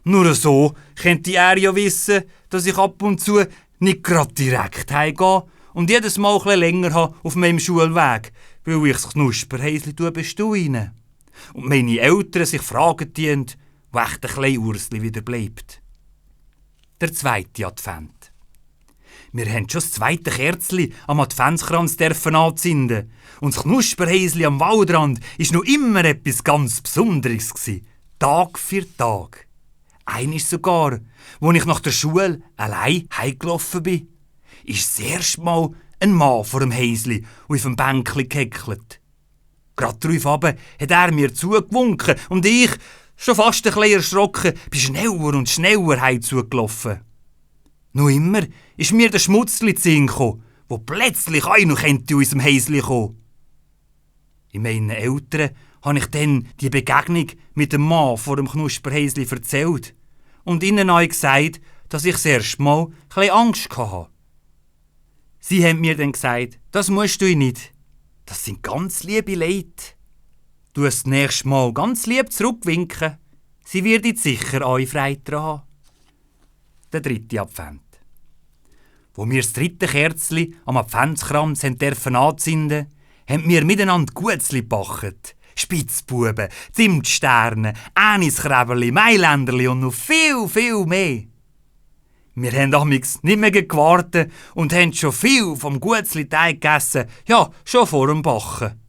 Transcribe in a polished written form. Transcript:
Nur so könnte er ja wissen, dass ich ab und zu nicht gerade direkt heimgehe und jedes Mal etwas länger habe auf meinem Schulweg, weil ich das Knusperhäsli besteuere. Und meine Eltern sich fragen tun, wo echt ein kleines Ursli wieder bleibt. Der 2. Advent. Wir haben schon das 2. Kerzli am Adventskranz anzünden. Und das Knusperhäsli am Waldrand war noch immer etwas ganz Besonderes. Tag für Tag. Einmal sogar, als ich nach der Schule allein heimgelaufen bin, ist das erste Mal ein Mann vor dem Häsli auf dem Bänkli gehäckelt. Gerade darauf hat er mir zugewunken und ich, schon fast ein bisschen erschrocken, bin schneller und schneller heimzugelaufen. Noch immer ist mir der Schmutzli zu Sinn gekommen, wo plötzlich auch noch in unserem Häsli kommen. In meinen Eltern habe ich dann die Begegnung mit dem Mann vor dem Knusperhäsli erzählt und ihnen auch gesagt, dass ich das erste Mal ein bisschen Angst hatte. Sie haben mir dann gesagt, das musst du nicht. Das sind ganz liebe Leute. Du hast das nächste Mal ganz lieb zurückwinken. Sie wird sicher euch frei dran. Der 3. Advent. Wo wir das 3. Kerzli am Adventskranz anzünden, haben wir miteinander Gutzli gebacken. Spitzbuben, Zimtsterne, Aniskräberli, Mailänderli und noch viel, viel mehr. Wir haben damals nicht mehr gewartet und haben schon viel vom Gutzli-Teig gegessen, ja, schon vor dem Backen.